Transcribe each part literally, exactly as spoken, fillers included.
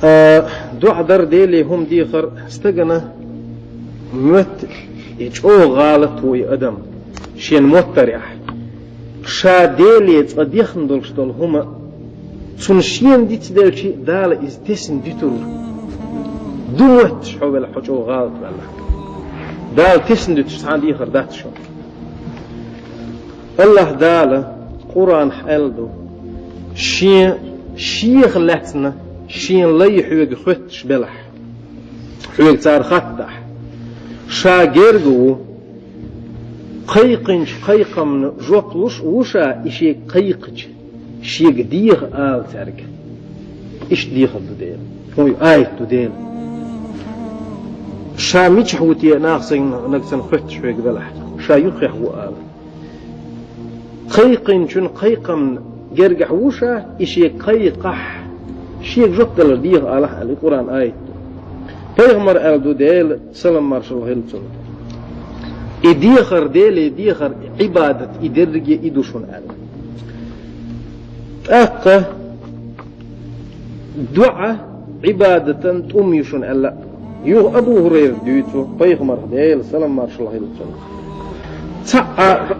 А, дуӀа дар Деле хӀума дехар стагана мотт, и чӀогӀа гӀалат ву и адам шен моттарехь. Ша Деле цкъа дехна долуш долу хӀума цунна шена дицделчи, Дала иза тесна дитур ду мотташ хьо велахь, хьо чӀогӀа гӀалат велахь. Дала тесна дуьтуш цхьа а дехар дац шуна. АллахӀ Дала Къуръанахь аьлла ду: «Шен, шех лаьцна шен лай хьоьга хоьттуш белахь, хьоьга цара хаттахь, ша герга ву, кхайкхинчу кхайкхамна жоп луш а ву ша, и шега кхайкхича, шега деха ала цаьрга». Иштта дехар ду Дела. ХӀун ю, аят ду Дела. Ша мичахь ву те, нах санна, нагахь санна хоьттуш хьоьга велахь, ша юххехь ву ала. Кхайкхинчун кхайкхамна гергахь ву ша, и шега кхайкхахь, шега жоп далар деха алахь аьлла, и Къуръан аят ду. Пайхамар аьлла ду Дела, салам маршалла хила цунна: «И дехар, Деле дехар, Ӏибадат, и дерриге и ду шуна», аьлла. ТӀаккха дуӀа Ӏибадатан тӀум ю шуна аьлла. Юха Абу ХӀурайрас дуьйцу, пайхамарх, Делан салам маршалла хила цунна: цхьа а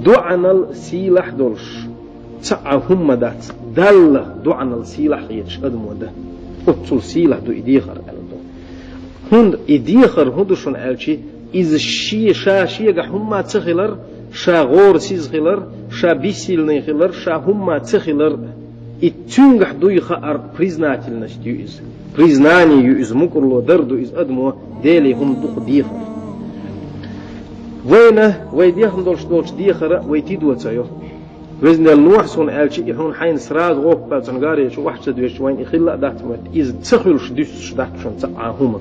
дуӀанал сийлахь долуш цхьа а хӀума дац, Далла дуӀанал сийлахь хеташ адамо дан. Оццул сийлахь ду и дехар аьлла ду. ХӀунда и дехар хӀун ду шуна аьлчи, иза шен, ша шегахь хӀумма ца хилар, ша гӀорасиза хилар, ша биссийленна хилар, ша хӀумма ца хилар, и цуьнгахь дуй хаар признательность ю иза. Признание ю иза, мукӀарло дар ду иза адамо Деле хӀума дукха дехар. Вайна, вай дехна долуш долчу дехара вай тидо ца йо. Везан Дела, лохьа суна аьлча, и хьуна хьайна сразу гӀоппа цунна гаре чу охьа ца доьжча, вайна и хилла а дац моьтту. Иза ца хуьлуш дуьссуш дац шуна цхьа а хӀума.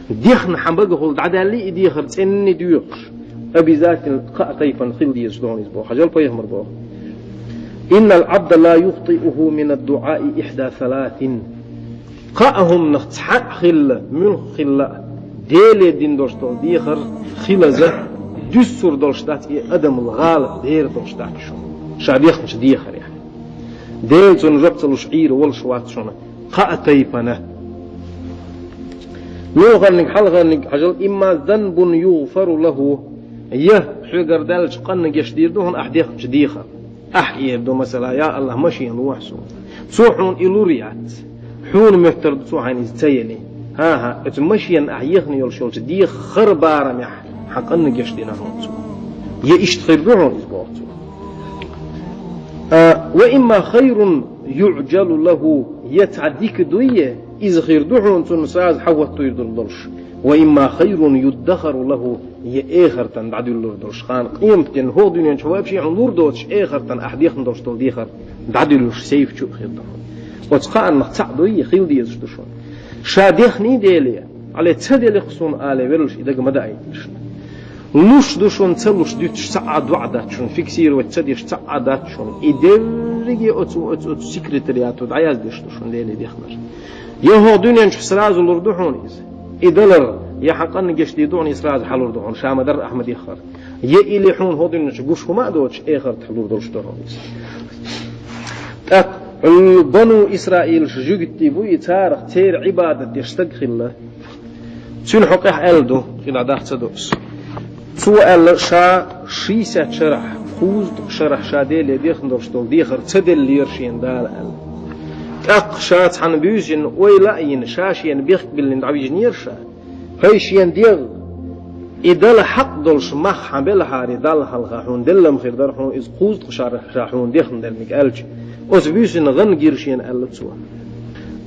Дехна хьан багахула дӀадаьллий и дехар цӀенна доьхуш, обязательно кхаа тайпана хила дезаш ду хьуна иза боху. Хьажал пайхамар боху: «Иннал Ӏабда ла юхтиуху минад дуӀаи ихьда салатин». Кхаа хӀуманах цхьаъ хилла, муьлхха хилла а, Деле дина долуш долу дехар хилаза дуьссур долуш дац, и адамал гӀалат дер долуш дац шуна, ша дехначу дехарехь. Дела цунна жоп ца луш Ӏийр волуш вац шуна кхаа тайпана. Ноханниг, хьалханниг хьажал: «Имма занбун югъфару лаху», я хьоьгара даьллачу къинна гечдийр ду хьуна ахь дехначу дехар. Ахь эр ду, масала: «Я АллахӀ, машен лохьа суна». Цо хьуна и лур яц. Хьуна моьттур ду цо хьайна иза ца елий. ХӀан-хӀа, оцу машенна ахь ехна йолуш йолчу дехар барамехь хьан къинна гечдина хьуна цо. Я иштта хир ду хьуна иза, боху цо. А, «ва имма хайрун юӀджалу лаху», я цхьа дика дуй, я иза хир ду хьуна цунна сразу хьахӀоттуьйтур долуш. «Ва имма хайрун юддахару лаху», я эхартан дӀадуьллур долуш. Хьан къематдийнахь хӀокху дуьнен чу вообще хьуна лур доцуш эхартан ахь дехна долуш долу дехар дӀадуьллуш сейф чу а хир ду хьуна. Оцу кхааннах цхьаъ дуй, хила дезаш ду шуна. Ша дехний Деле, але ца делира-кх суна алий, верриш и дага ма даийтина шуна. Луш ду шуна, ца луш дуьтуш цхьа а дуӀа дац шуна, фиксировать ца деш цхьа а дац шуна. И дерриге оцу, оцу, оцу секретариато дӀаяздеш ду шуна Деле дехнарш. Я хӀокху дуьнен чу сразу лур ду хьуна иза, и далар, я хьан къинна гечдийр ду хьуна, и сразу хьалур ду хьуна, ша ма-дарра ахь ма-деххара. Я или хьуна хӀокху дуьнен чу гуш хӀума а доцуш, эхартахь лур долуш ду хьуна иза. ТӀаккха Бану Исраилаш жуьгтий бу и, царах церан Ӏибадат деш стаг хилла. Цуьнан хьокъехь аьлла ду, кхидӀа даха ца до ас. Цо аьлла, ша шийсет шарахь, кхузткъа шарахь ша Деле дехна долуш долу дехар ца деллера шена Дала аьлла. ТӀаккха ша цхьана буьйсанна ойла а йина, ша шена бехк биллина дӀавижинера ша. ХӀай шен дегӀ, и дала хьакъ долуш мах хьан белахьара, Далла хьалха хьуна делла-м хир дара хьуна иза кхузткъа шарахь ша хьуна дехна дерниг аьлча, оцу буьйсанна гӀан гира шена аьлла цо.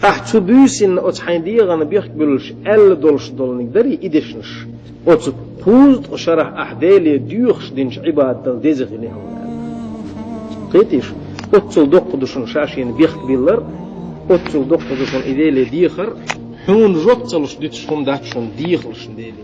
Ахь цу буьйсанна оцу хьайн дегӀана бехк буьллуш аьлла долуш долниг дарий и дешнаш? Оцу кхузткъа шарахь ахь Деле доьхуш динчу Ӏибадатал деза хили хьуна аьлла. Кхетий шу? Оццул доккха ду шуна ша шена бехк биллар, оццул доккха ду шуна и Деле дехар, хьуна жоп ца луш дуьтуш хӀума дац шуна дехалаш Деле.